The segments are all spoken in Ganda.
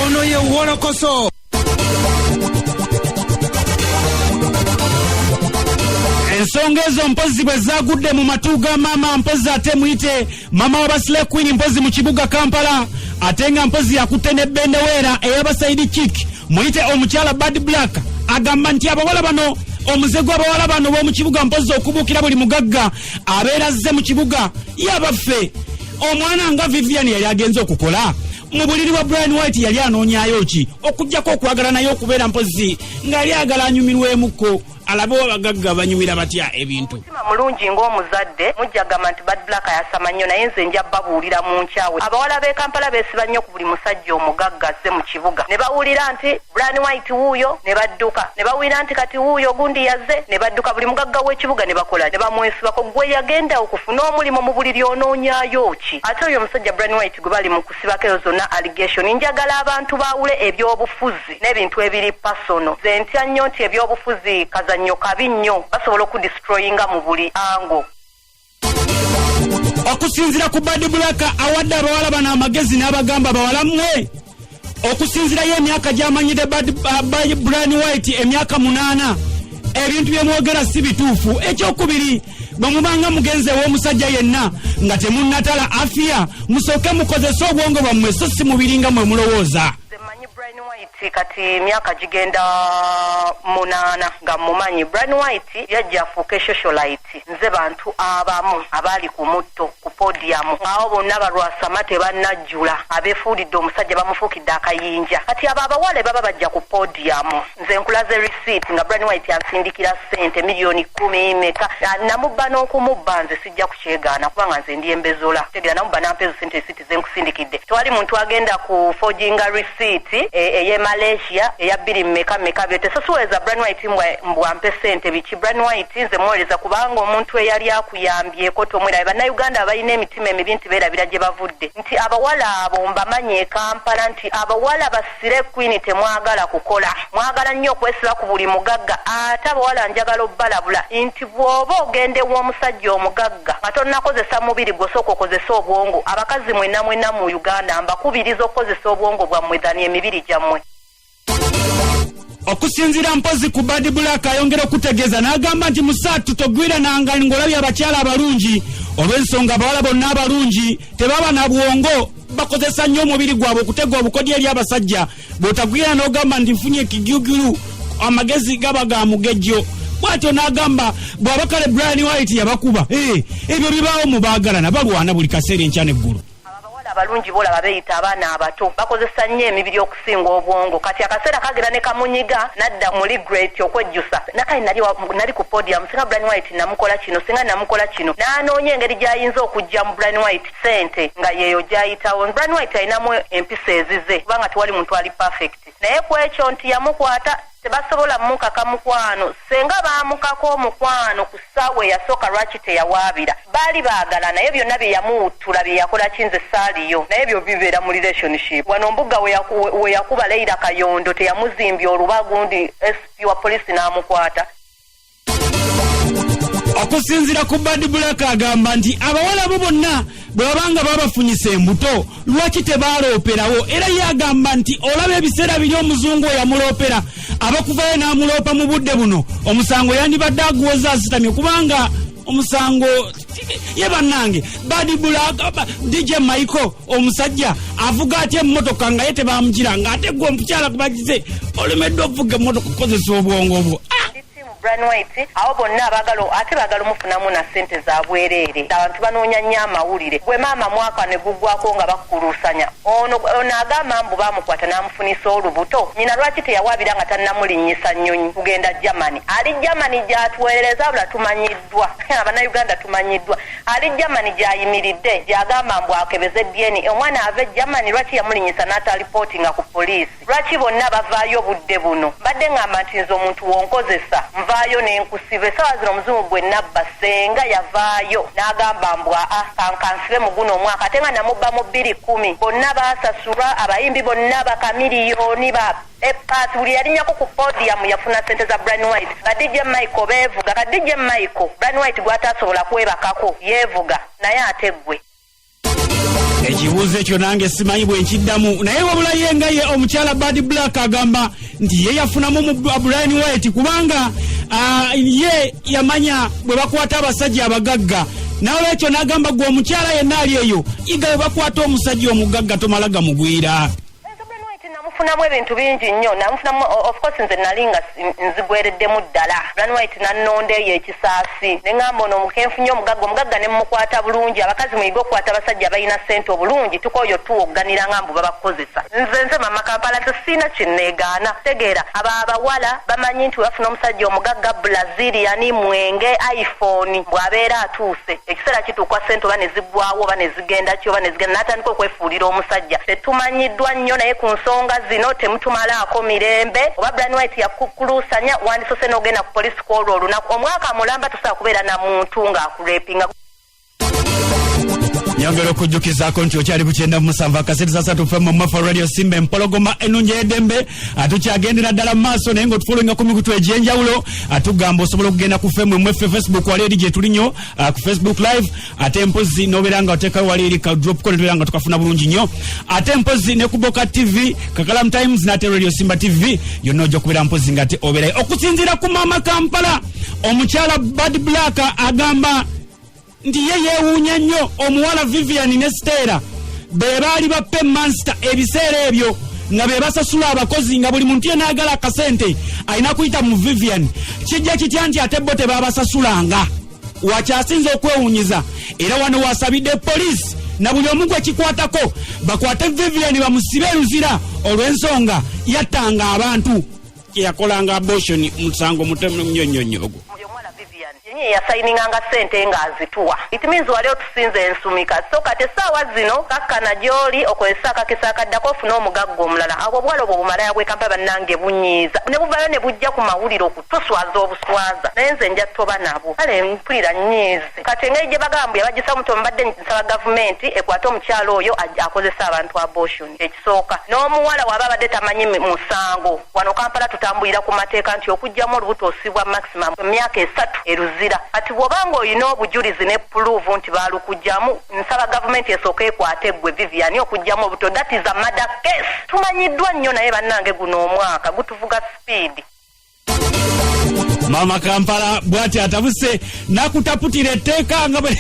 Ono ye Wolokoso. Ensonga ezo mpozi bwe zaagudde mu matu ga maama, mpozi ate muyite maama wa Slay Queen, mpozi mu kibuga Kampala, ate nga mpozi yakutte ne bendeweera ey'aba side chick, muyite omukyala Bad Black, agamba nti abawala bano, omuze gw'abawala bano b'omu kibuga mpozi okubuukira buli mugagga abeera azze mu kibuga. Yabaffe, omwana nga Vivian yali agenze okukola mu buliri bwa Brian White, yali anoonyayo ki okugjako okwagala naye okubeera mpozi ng'ali agala anyumirwemukko, alabe abagagga banyumira batya ebintu? Mutima mulungi ng'omuzadde mujja gamba nti Bad Black ayasama nnyo, naye nze nja babuulira mu nkyawe. Abawala b'e Kampala beesiba nnyo ku buli musajja omugagga azze mu kibuga, ne bawulira nti Brian White wuuyo ne badduka, ne bawulira nti kati wuuyo gundi yazze ne badduka. Buli mugagga w'ekibuga ne bakola ne bamwesibako. Gwe yagenda okufuna omulimu mu buliri, onoonyaayo ki? Ate oyo omusajja Brian White gwe bali mu kusibako ezo zonna allegation, njagala abantu baawule ebyobufuzi n'ebintu ebiri personal. Nze ntya nnyo nti ebyobufuzi kazannyo kabi nnyo, basobola okudestroyinga mu buli angle. Okusinziira ku Bad Black, awadde abawala bano amagezi n'abagamba, bawala mmwe, okusinziirayo emyaka gy'amanyidde Brian White, emyaka 8, ebintu bye mwogera si bituufu. Ekyokubiri, bwe mubanga mugenze ew'omusajja yenna nga temunnatala afiya, musooke mukozese obwongo bwammwe so si mubiri nga mwe mulowooza. Nze mmanyi Brian White kati myaka gigenda 8 nga mumanyi. Brian White yajja afuuke socialite. Nze bantu abamu abaali ku mutto ku podium awo bonna balwasama tebannajjula, abeefuulidde omusajja bamufuukidde akayinja. Kati abo abawala baba bajja ku podium, nze nkulaze receipt nga Brian White ansindikira ssente miliyoni 10 meka. Namubba n'okumubba, nze sijja kukyegaana kubanga nze ndi embezola tegera. Namubba nampa ezo ssente, receipt zenkusindikidde. Tewali muntu agenda ku forginga receipt ey'e Malaysia eya bbiri mmeka mmeka byete. So siweereza Brian White mbwampe ssente biki. Brian White nze muweereza kubanga omuntu eyali akuyambyeko tomwerabe. Bannayuganda balina emitima emibi nti beerabira gye bavudde, nti abawala abo mbamanyi e Kampala, nti abawala ba slay queen temwagala kukola, mwagala nnyo okwesiba ku buli mugagga. Ate abawala njagala obbalabula nti bw'oba ogenda ew'omusajja omugagga nga tonnakozesa mubiri gwo, sooka okozese obwongo. Abakazi mwenna mwenna mu Uganda, mbakubiriza okukozesa obwongo bwammwe than emibiri gyammwe. Okusinziira mpozi ku Bad Black, ayongera okutegeeza n'agamba nti musaatu togwirananga ng'olabye abakyala abalungi, olw'ensonga abawala bonna abalungi tebaba na bwongo, bakozesa nnyo omubiri gwabwe okutega obukodyo eri abasajja. Bw'otagwirana n'ogamba nti nfunye ekijugulu, amagezi gaba ga mugejjo. Bw'atyo n'agamba bw'aba kale Brian White yabakuba. Eh, ebyo bibaawo mu baagalana, balwana buli kaseera enkya n'eggulu. Abawala abalungi boolaba beeyita abaana abato bakozesa nnyo emibiri okusinga obwongo. Kati akaseera kagera ne kamunyiga nadda mu regret, okwejjusa. Nakale nali ku podium, singa Brian White namukola kino, singa namukola kino, n'anoonya engeri gy'ayinza okujja mu Brian White sente nga yeeyo gy'ayitawo. Brian White alinamu empisa ezize kubanga tewali muntu ali perfect, naye ku ekyo nti yamukwata, tebasobola mukaka mukwano. Senga baamukako omukwano ku ssaawa eyasooka, lwaki teyawaabira? Baali baagala, naye byonna bye yamuwuttula, bye yakola kinze saaliyo, naye ebyo bibeera mu relationship. Wano mbuga we yakuba Leira Kayondo, teyamuzimbya oluba gundi SP wa poliisi n'amukwata. Okusinziira ku Bad Black, agamba nti abawala bo bonna bwe babanga babafunyisa embuto, lwaki tebalooperawo? Era ye agamba nti olaba ebiseera biri omuzungu oyo amuloopera, abakuvayo n'amuloopa mu budde buno, omusango yandibadde aguwoza asitamye, kubanga omusango ye bannange. Bad Black, DJ Michael, omusajja avuga atya emmotoka nga ye tebamugira, ng'ate gwe omukyala kubagize olemeddwa okuvuga emmotoka okukozesa obwongo bwo? Ah! Ndi team Brian White. Abo bonna abaagala ate baagala omufunamu na ssente za bwereere. Abantu banoonya nnyo amawulire. Gwe maama mwaka ne guggwako nga bakukuluusanya. Ono agamba mbu baamukwata n'amufunisa olubuto. Nyina lwaki teyawaabira nga tannamulinnyisa nnyonyi kugenda Germany? Ali Germany gy'atuweerereza, wabula tumanyiddwa, Abannayuganda tumanyiddwa. Ali Germany gy'ayimiridde, gy'agamba mbu akebeze DNA omwana ava e Germany. Lwaki yamulinnyisa n'atalipootinga ku poliisi? Lwaki bonna bavaayo budde buno? Mbadde ŋŋamba nti nze omuntu wonkozesa nvaayo n'enkusiba. Essaawa zino omuzungu gwe nabba, senga yavaayo n'agamba mbu aa, kankansibe mu guno omwaka, ate nga namubba mu 2010. Bonna baasasulwa, abayimbi bonna bakamiliyoni ba epaasi, buli yalinnyako ku podium yafuna sente za Brian White. Ba DJ Michael beevuga. Ka DJ Michael, Brian White gw'ataasobola kwebakako, yeevuga naye ate ggwe. Ekibuuzo ekyo nange simanyi bwe nkiddamu, naye wabula ye nga ye omukyala Bad Black agamba nti ye yafunamu mu Brian White, kubanga ye yamanya bwe bakwata abasajja abagagga. Nolwekyo n'agamba, gwe omukyala yenna ali eyo, yiga bwe bakwata omusajja omugagga, tomala gamugwira. Nze Brian White namufunamu ebintu bingi nnyo, namufunamu. Of course nze nali nga nzigwereddemu ddala. Brian White nannonda eyo ekisaasi, ne ŋŋamba ono kenfunye omugagga, omugagga ne mmukwata bulungi. Abakazi, muyige okukwata abasajja abalina ssente obulungi. Tukooyo tuwogganira nga mbu babakozesa. Nze Mama Kampala, nze siina kinneegaana. Tegeera, abo abawala bamanyi nti webafuna omusajja omugagga, Brazilian, mwenge, iPhone, bw'abeera atuuse ekiseera kituuka ssente oba ne ziggwawo oba ne zigenda ki oba ne zigenda, n'atandika okwefuulira omusajja. Tetumanyiddwa nnyo, naye ku nsonga zino temutumalaako mirembe. Oba Brian White yakukuluusanya, wandisose n'ogenda ku polisi ku olwo olunaku. Omwaka mulamba tosobola kubeera na muntu ng'akurepinga. Nyongera okujjukizaako nti okyali ku 97.3 FM Mafa Radio Simba, empologoma ennungi ey'eddembe. Tukyagendera ddala mu maaso, naye ng'otufollowinga ku mikutu egy'enjawulo. Atugamba osobola okugenda ku femu mweffe Facebook, wali eri gye tuli nnyo ku Facebook Live, ate mpozi nobeera nga oteekayo wali eri ka drop ko, netubeera nga tukafuna bulungi nnyo. Ate mpozi ne ku Boka TV, Kakalam Times, n'ate Radio Simba TV yonna ojja kubeera mpozi nga ate obeerayo. Okusinziira ku Mama Kampala, omukyala Bad Black agamba nti ye yeewuunya nnyo omuwala Vivian ne Stera be baali ba paymaster ebiseera ebyo, nga be basasula abakozi, nga buli muntu yenna ayagala akasente alina kuyita mu Vivian. Kijja kitya nti ate bo tebabasasulanga? Wakyasinza okwewuunyiza, era wano wasabidde poliisi na buli omu gwe kikwatako bakwate Vivian bamusibe eruzira olw'ensonga yattanga abantu, yakolanga abortion. Musango mutemu nnyo nnyo nnyo ogwo. Omuwala Vivian yenye yasayininganga ssente ng'azituwa. It means wali otusinza ensumika. So kati essaawa zino kakkana gy'oli, okozesa akakisa akaddako ofune omugagga omulala. Abo obuwala obwo bumalaya bwekampala, bannange, bunyiiza ne buvayo ne bujja ku mawulire okutuswaza obuswaza. Naye nze nja toba nabo, kale mpulira nnyiize. Kati engeri gye bagamba yabagisa omuto, mbadde nsaba gavumenti ekwate omukyalo oyo akozesa abantu abortion. Ekisooka, n'omuwala waba abadde tamanyi musango, wano Kampala tutambulira ku mateeka nti okuggyamu olubuto osibwa maximum emyaka 3 eruzira. Kati bw'obanga olina obujulizi ne proof nti baalukugyamu, nsaba gavumenti esooka ekwate ggwe Vivian. Okuggyamu olubuto, that is a murder case. Tumanyiddwa nnyo, naye bannange, guno omwaka gutuvuga speed. Mama Kampala bw'ati atabuse nakutaputira etteeka, nga bwe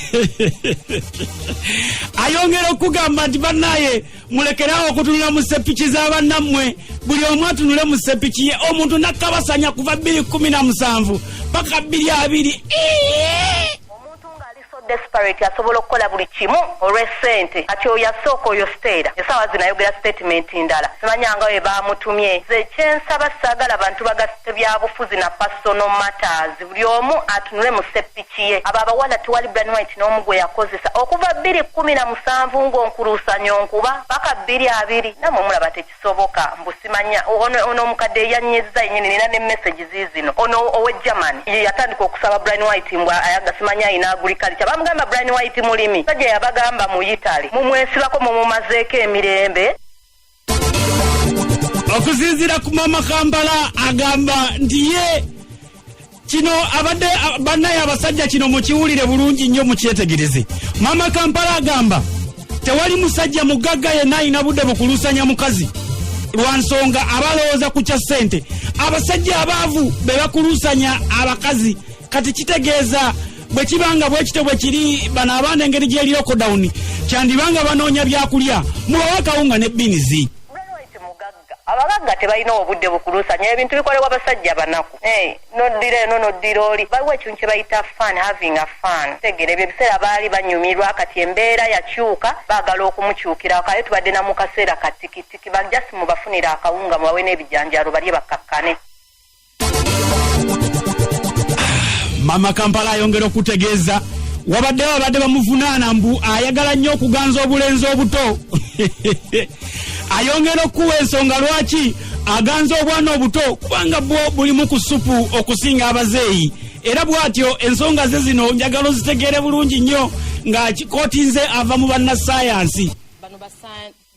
ayongera okugamba nti bannaye, mulekerawo okutunula mu sepiki z'abannammwe, buli omu atunule mu sepiki ye. Omuntu nakkabasanya kuva 2017 paka 2020. Omuntu ng'ali so desperate asobola okukola buli kimu olw'essente. Kati oyo yasooka, oyo Stera, essaawa zino ayogera statement ndala, simanyanga we baamutumye. Nze kyensaba, saagala bantu bagatte byabufuzi na personal matters. Buli omu atunule mu sepiki ye. Abo abawala, tewali Brian White n'omu gwe yakozesa okuva 2017 ng'onkuluusanya onkuba paka 2020. Nammwe mulaba tekisoboka. Mbu simanya ono omukadde eyanyiza yennyini, nina ne message ziizino. Ono owe Germany ye yatandika okusaba Brian White, mbw ayaga simanya ayina agriculture. Bamugamba Brian White mulimi, sajja yabagamba mu Italy, mumwesibako, mumumazeeko emirembe. Okusinziira ku Mama Kampala, agamba nti ye kino abadde, bannaye abasajja, kino mukiwulire bulungi nnyo, mukyetegereze. Mama Kampala agamba tewali musajja mugagga yenna alina budde bukulusanya mukazi, lwa nsonga abalowooza ku kya ssente. Abasajja abaavu be bakulusanya abakazi. Kati kitegeeza bwe kibanga bwe kityo bwe kiri, bano abaana engeri gyeri lockdown, kyandibanga banoonya byakulya, mubawe akawunga ne beans. Brian White mugagga. Abagagga tebalina obudde bukulusanya, ebintu bikolebwa basajja banaku. Hey, noddira eno, noddira oli. Waliwo ekintu kye bayita fun, having a fun. Tegeera, ebyo ebiseera baali banyumirwa. Kati embeera yakyuka, baagala okumukyukira. Kale tubadde na mu kaseera katikitiki, bajasi mubafunire akawunga, mubawe n'ebijanjaalo balye bakkakkane. Mama Kampala ayongera okutegeeza, wabaddewo abadde bamuvunaana mbu ayagala nnyo okuganza obulenzi obuto. Ayongera okuwa ensonga lwaki aganza obwana obuto, kubanga bwo bulimu ku supu okusinga abazeeyi. Era bw'atyo ensonga ze zino njagala ozitegeere bulungi nnyo, nga kikootinze ava mu bannasayansi. Bano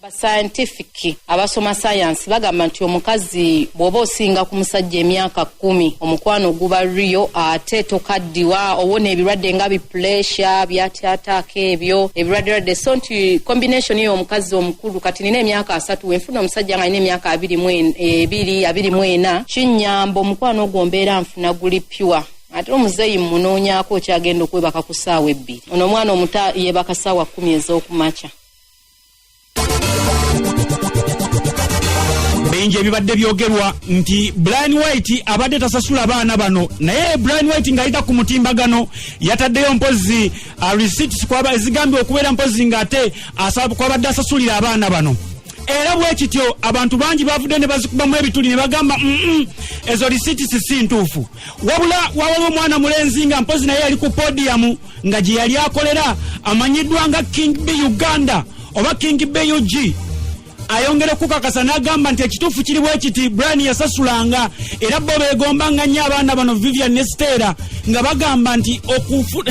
Ba scientific abasoma sayansi bagamba nti omukazi bw'oba osinga ku musajja emyaka 10, omukwano guba real, ate tokaddiwa, owona ebirwadde nga bi pressure, byatyataako ebyo ebirwadderwadde. So nti combination eyo omukazi omukulu, kati nina emyaka 30, wenfuna omusajja nga alina emyaka 22, 24, kinnyamba omukwano ogwo mbeera nfuna guli pure. Ate omuzeeyi mmunoonyaako okyagenda okwebaka ku ssaawa 2, ono omwana omuto yeebaka ssaawa 10 ez'okumakya. Bingi ebibadde byogerwa nti Brian White abadde tasasula baana bano, naye Brian White ng'ayita ku mutimbagano yataddeyo mpozzi receipts kwaba ezigambye okubeera mpozzi ng'ate kwabadde asasulira abaana bano. Era bwe kityo abantu bangi bavudde ne bazikubamu ebituli ne bagamba ezo receipts si ntuufu. Wabula wawaliwo omwana mulenzi nga mpozzi naye yali ku podium nga gye yali akolera, amanyiddwa nga King B Uganda oba King B UG, ayongera okukakasa n'agamba nti ekituufu kiri bwe kiti, Brian yasasulanga era bo beegombanga nnyo abaana bano Vivian ne Stella, nga bagamba nti okufu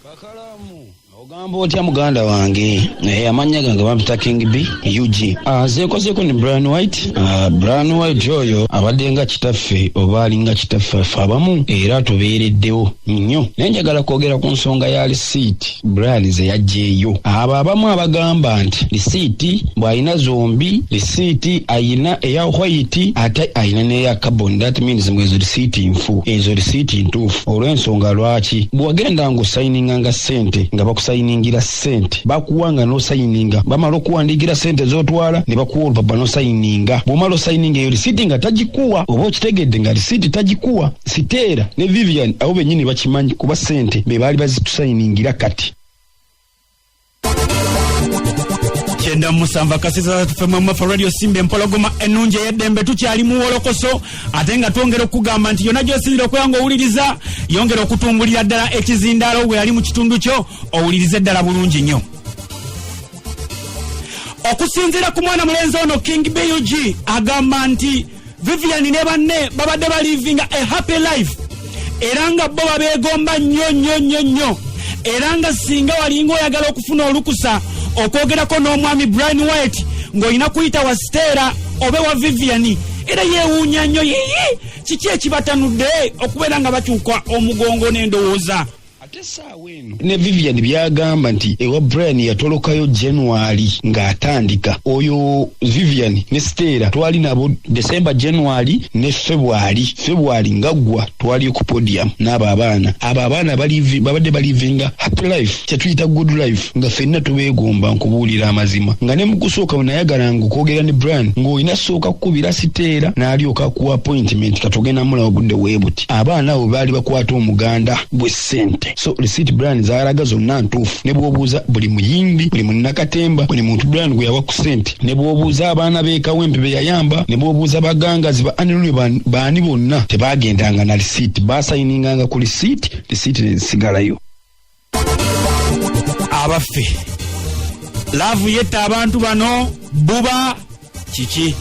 Kakalamu, ogamba otya muganda wange? Amannya gange bampita King B UG. Nze nkozeeko ne Brian White. Brian White oyo abadde nga kitaffe oba alinga kitaffe ffe abamu, era tubeereddewo nnyo. Naye njagala kwogera ku nsonga ya risiiti Brian ze yaggyeeyo. Abo abamu abagamba nti risiiti bw'alina zombi, risiiti ayina eya white ate ayina n'eya carbon, that means mbu ezo risiiti nfu, ezo risiiti ntuufu. Olw'ensonga lwaki bw'ogenda ng'osayininganga ssente, nga bakusayiningira ssente, bakuwa nga n'osayininga, bamala okuwandiikira ssente z'otwala ne bakuwa olupapula n'osayininga. Bw'omala osayininga eyo risiiti nga tagikuwa, oba okitegedde nga risiiti tagikuwa. Siteera ne Vivian abo bennyini bakimanyi kuba ssente be baali bazitusayiningira. Kati 97 akasisa fm Radio Simba Empologoma ennungi ey'eddembe. Tukyali mu wolokoso ate nga twongera okugamba nti yonna gy'osinzira okuba nga owuliriza, yongera okutumbulira ddala ekizindaalo bwe yali mu kitundu kyo, owulirize ddala bulungi nnyo. Okusinziira ku mwana mulenzi ono King Bug, agamba nti Vivian ne banne babadde balivinga a happy life, era nga bo babeegomba nnyo nnyo nnyo nnyo, era nga singa walinga oyagala okufuna olukusa okwogerako n'omwami Brian White ng'olina kuyita wa Stella oba wa Vivian. Era yeewuunya nnyo, yiyi, kiki ekibatanudde okubeera nga bakyuka omugongo n'endowooza? Ate essaawa eno ne Vivian byagamba nti ewa Brian yatolokayo January ng'atandika, oyo Vivian ne Stella twali nabo December, January ne February. February nga ggwa twali ku podium n'abo abaana. Abo abaana babadde balivinga happy life, kyetuyita good life, nga ffenna tubeegomba. Nkubuulira amazima nga ne mu kusooka bwe nayagalanga okwogera ne Brian, ng'olina sooka kukubira Siteera n'alyoka akuwa appointment, katugenda mulaba budde bwe buti. Abaana abo baali bakwata omuganda bwe ssente. So receipt Brian zaalaga zonna ntuufu, ne bw'obuuza buli muyimbi, buli munnakatemba, buli muntu Brian gwe yawa ku ssente, ne bw'obuuza abaana b'e Kawempe be yayamba, ne bw'obuuza bagangazi ba Anirule baani bonna tebagendanga na receipt, basayininganga ku receipt, receipt ne zisigalayo. Abaffe, love yetta abantu bano buba kiki?